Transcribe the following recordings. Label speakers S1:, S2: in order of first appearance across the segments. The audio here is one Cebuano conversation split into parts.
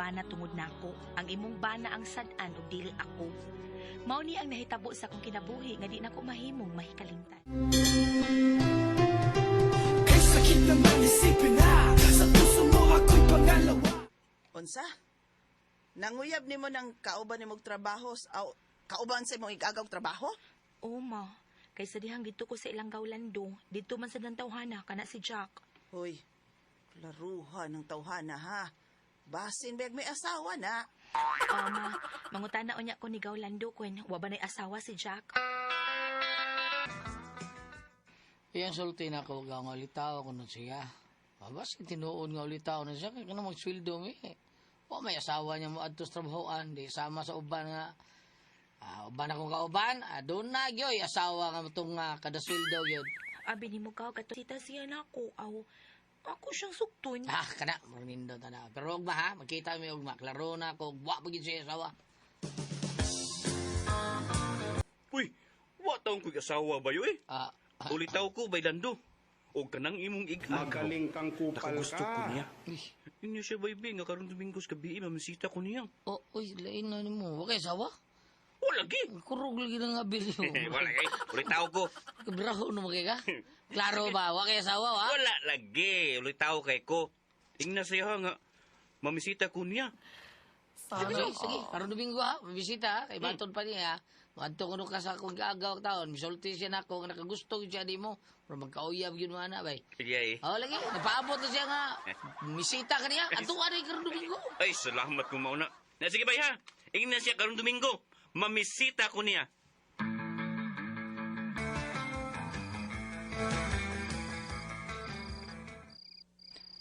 S1: bana tungod nako. Ang imong bana ang sad-an ug dili ako. Mao ni ang nahitabo sa akong kinabuhi nga di nako mahimong mahikalimtan.
S2: Kay sakit naman isipin na sa puso mo ako'y pangalawa.
S3: Unsa? Nanguyab nimo ng kauban nimong trabaho aw kauban sa imong igagaw trabaho?
S1: Oo ma, kaysa dihang dito ko sa ilang gawlando, dito man sa tawhana kana si Jack.
S3: Hoy, klaruhan ng tawhana ha. Basin bag may asawa na.
S1: Ah, ma, mangutana unya ko ni Gawlando kun wa ba nay asawa si Jack?
S4: Iyang sulti na ko nga ulitaw ko nun siya. Mabas tinuod nga ulitaw na siya kay kanang magsweldo mi. Wa may asawa niya mo adto sa trabahoan, di sama sa uban nga uban akong kauban, doon na gyoy asawa nga motong kada sweldo gyud.
S1: Abi nimo ka kato sita siya nako aw ako siyang sugton.
S4: Ah, kana mornindo ta na. Pero ugma ha, magkita mi ugma, klaro na ko wa pa gyud siya asawa.
S5: Uy, wa taong ko'y asawa ba eh?
S4: Ah,
S5: Ulitaw ko, bailando. O kanang imong ig-agaw.
S6: Magaling kang kupal
S5: Nakagusto
S6: ka.
S5: ko niya. Inyo siya, baby, nga karon Domingos gabi, mamisita ko niya.
S4: Oh, uy, lain na nimo. Wa kay asawa?
S5: Wala gi.
S4: Kurog lagi na nga bilyo.
S5: Wala kay. Ulitaw ko.
S4: Kabraho no kay ka? Klaro ba? Wa kay asawa wa?
S5: Wala lagi. Ulitaw kay ko. Ingna siya nga, mamisita ko niya.
S4: Sige, sige. Karon Domingo ha, mabisita ha. Kay Baton pa niya ha. Muadto kuno ka sa akong gaagaw taon. Misulti siya nako nga nakagusto gyud siya nimo. Pero magkauyab gyud mo ana bay.
S5: Sige eh.
S4: Oh, lagi. Napaabot na siya nga. Misita ka niya. Ato ka na karon Domingo.
S5: Ay, salamat kung mauna. Na, sige bay ha. Ingna siya karon Domingo. Mamisita ko niya.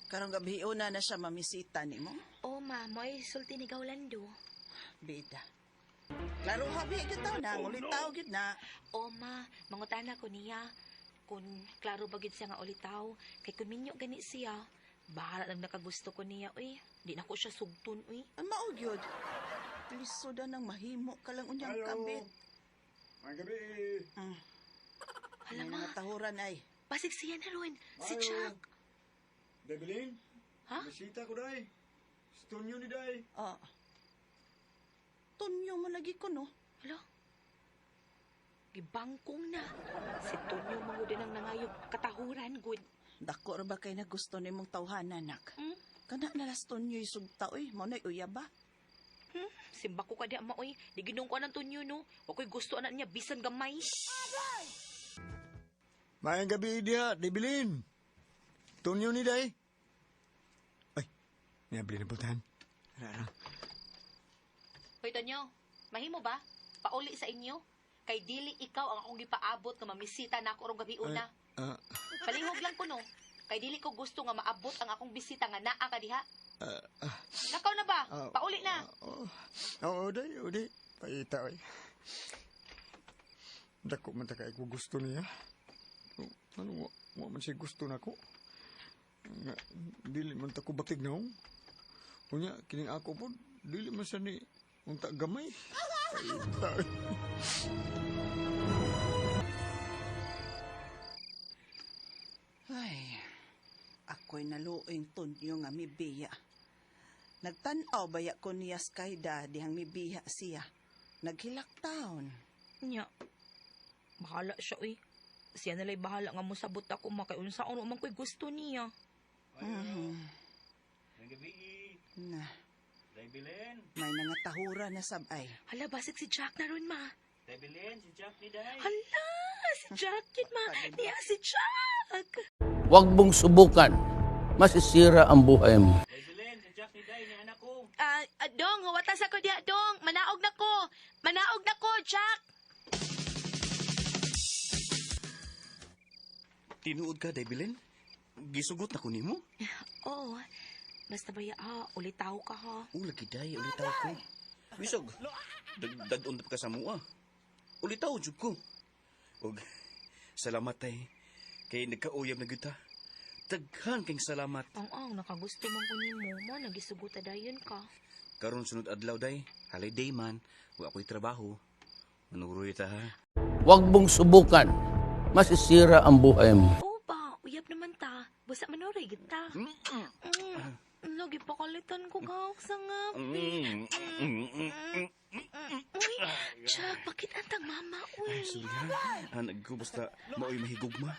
S3: Karong gabi una na siya mamisita nimo.
S1: Oo ma, mo'y sulti ni Gawlando.
S3: Bida. Klaro ha bi gyud taw na, ulitaw gyud na.
S1: Oo ma, mangutana ko niya kun klaro ba gyud siya nga ulitaw kay kun minyo gani siya. Bahala lang nakagusto ko niya uy. Di na ko siya sugton uy.
S3: Ang mao gyud. Lisoda nang mahimo ka lang unyang
S6: Hello.
S3: kabit.
S6: May gabi.
S1: Hala
S3: May
S1: ma,
S3: mga tahuran ay.
S1: basig siya na ron. Si
S6: Ayo.
S1: Jack.
S6: Debilin?
S1: Ha?
S6: Bisita ko day. Stunyo ni day.
S3: Ah. Tunyo mo lagi ko no.
S1: Hala. Gibangkong na. Si Tonyo mangud ang nangayog katahuran gud.
S3: Dako ra ba kay nagusto nimong tawhana nak?
S1: Hmm?
S3: Kana nalas tunyo sugta oy, mao nay uyab ba?
S1: Simba ko ka di ama oy. Di ginong ko anang Tonyo no. Wa ko'y gusto anak niya bisan gamay.
S6: Maayong gabi diha, Debilin. Tunyo ni day. Ay, niabli na pultahan. Rara.
S1: Hoy Tonyo, mahimo ba? Pauli sa inyo. Kay dili ikaw ang akong gipaabot nga mamisita na ako rong gabi una.
S6: Ah,
S1: Palihog lang ko no. Kay dili ko gusto nga maabot ang akong bisita nga naa ka diha. Lakaw na ba? Pauli na.
S6: oo, oo, day, oo, day. Paita, oy. Dako man ta kay ko gusto niya. Oh, ano, wa man siya gusto nako. Nga, dili man ta ko batig naong. Unya, kining ako po, dili man siya ni unta gamay. Paita, oy.
S3: Ay, ako'y naluoing tunyo nga mibiya. Nagtan-aw baya ko niya sa dihang mibiya siya. Naghilak taon.
S1: Nya. Bahala siya uy. Siya nala'y bahala nga mosabot ako makay unsaon man ko'y gusto niya.
S3: Na,
S5: Daibilin.
S3: may nangatahura na sabay.
S1: Hala, basig si Jack na ron ma.
S5: Daibilin, si Jack ni Day.
S1: Hala, si Jack yun ma. Niya si Jack.
S7: Huwag mong subukan. Masisira ang buhay mo.
S5: Daibilin, si Jack ni Day, ni anak ko.
S1: Ah, dong, huwatas ako diya, dong. Manaog na ko. Manaog na ko, Jack.
S5: Tinuod ka, Daibilin? Gisugot na ko nimo?
S1: Oo. Basta ba ya, ah, ulitaw ka ha.
S5: Oh, lagi day, ulitaw ko. Bisog, dadon pa ka sa mua. Ulitaw, jud ko. Og, salamat tay. Kay nagkauyab na gyud ta. Daghan kang salamat.
S1: Ang ang, nakagusto man ko nimo. Mo, nagisuguta dayon ka.
S5: Karon sunod adlaw day, holiday man, wa ako'y trabaho. Manuroy ta ha.
S7: Huwag mong subukan. Masisira ang buhay mo.
S1: Oo ba, uyab naman ta. Busa manuroy gid ta. Mm. Lagi pakalitan ko gawak sa ngapi. Uy, Jack, bakit antang mama, uy?
S5: Ay, sorry ha. Hanag ko basta maoy mahigugma.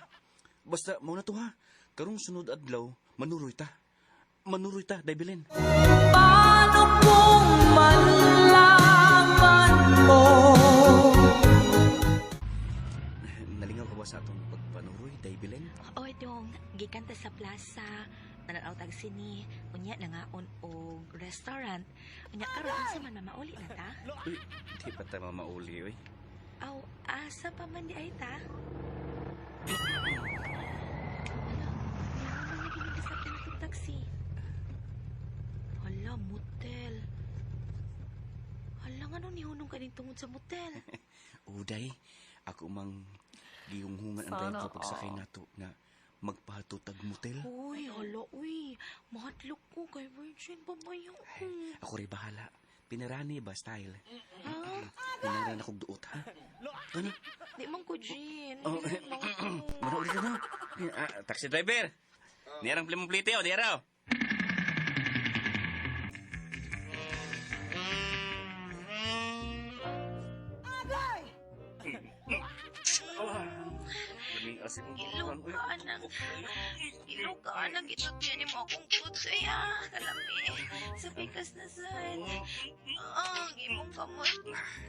S5: Basta mao na to ha. Karong sunod adlaw, manuroy ta. Manuroy ta, Daibilin.
S2: Paano kung malaman mo?
S5: Nalingaw ka ba sa atong pagpanuroy, Daibilin?
S1: Oy, dong, gikan ta sa plaza, nananaw tag sini, unya nangaon og restaurant. Unya karon unsa man mamauli na ta?
S5: Uy, di pa ta mamauli, uy.
S1: Aw, asa pa man di ay ta? Hala, meron man lagi nagkasakyan na itong taxi. Hala, motel. Hala, nga nung nihunong ka tungod sa motel.
S5: Uday, ako mang gihunghungan ang driver pagsakay nato nga magpahatutag motel.
S1: Uy, hala, uy. Mahadlok ko kay Virgin babayo ko.
S5: Ako rin bahala. Pinarani ba style?
S1: Ha?
S5: Pinaran akong duot ha? Ano?
S1: Di man ko, Jean.
S5: Oh,
S1: Di man ko.
S5: Muna ulit na. Ah, taxi driver. Niyarang plimong plite o, niyaraw.
S1: Ilukaan ang... Ilukaan ang gitutyan mo akong kutso, ya. Kalami. Sa pikas na sad. Ah, ang imong kamot.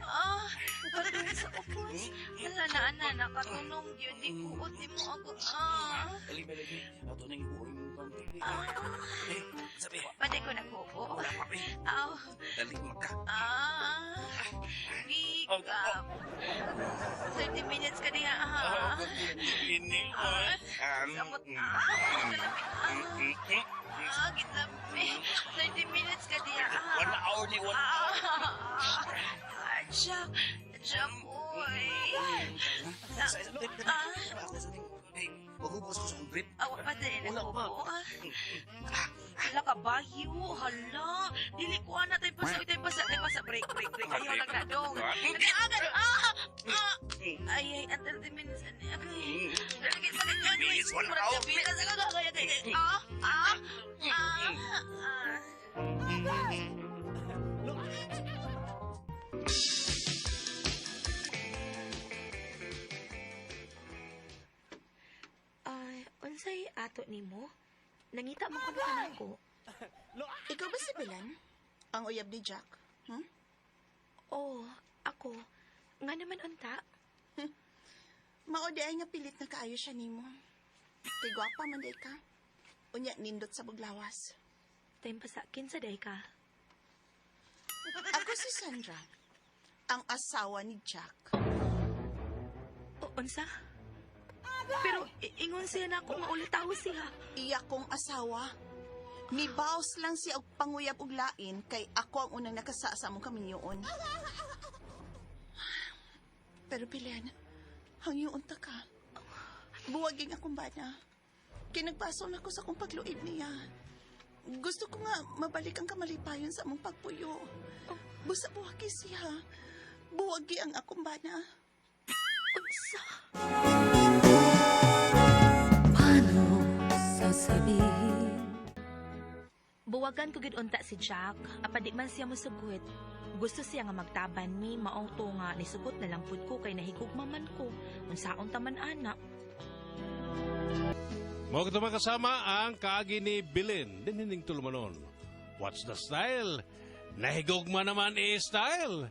S1: Ah, padung sa upos. Hala na, ana, nakatunong yun. Di kuot, di mo ako. Ah.
S5: Ato nang ibuoy mong pamplite.
S1: Ah.
S5: Eh, sabi.
S1: Pwede ko nakupo.
S5: Wala pa, eh.
S1: Aw.
S5: Dali maka.
S1: Ah. Gigap. 30 minutes ka diha, ha?
S5: Ini
S1: Ah, Samot. Ah, kalami. Ah. Ah, gitami. 30 minutes ka diha, ha?
S5: 1 hour ni 1 hour.
S1: Ah, Jack. Jack, uy. Ah,
S5: Magubos ko sa akong grip.
S1: awa pa din
S5: Wala
S1: ako
S5: pa.
S1: po. Hala ka bayo, hala. Dili ko ana tayo pasa, tayo pasa, tayo pasa. Break, break, break. Ayaw lang na dong. Agad, ah, ah. Ay, ay, ang 30 minutes. Ano, okay. Sakit, sakit. Ay,
S5: Minutes, 1 hour.
S1: Ah, ah, ah, ah. Ay, unsay ato nimo? Nangita man kuno kanako.
S3: Ikaw ba si Belen? Ang uyab ni Jack? Hmm?
S1: Oh, ako. Nga naman unta.
S3: Mao di ay nga pilit na kaayo siya nimo. Kay gwapa man day ka. Unya nindot sa buglawas.
S1: Time pa sa kinsa day ka.
S3: Ako si Sandra, ang asawa ni Jack.
S1: O, unsa? Pero ingon siya na ako nga ulitaw siya.
S3: Iya kong asawa. Mibaos lang siya og panguyab og lain kay ako ang unang nakasa sa among kaminyoon. Pero Belen, hangyoon ta ka. Buwaging akong bana. Kinagbaso na ko sa akong pagluib niya. Gusto ko nga mabalik ang kamalipayon sa among pagpuyo. Busa buwagi siya. Buwagi ang akong bana.
S1: Unsa?
S2: Paano sasabihin?
S1: Buwagan ko gid unta si Jack, apa di man siya mosugot. Gusto siya nga magtaban mi maong to nga nisugot na lang pud ko kay nahigugma man ko. Unsaon ta man ana.
S8: Mao kita makasama ang kaagi ni Bilin, dinining tulumanon. What's the style? Nahigugma naman i-style.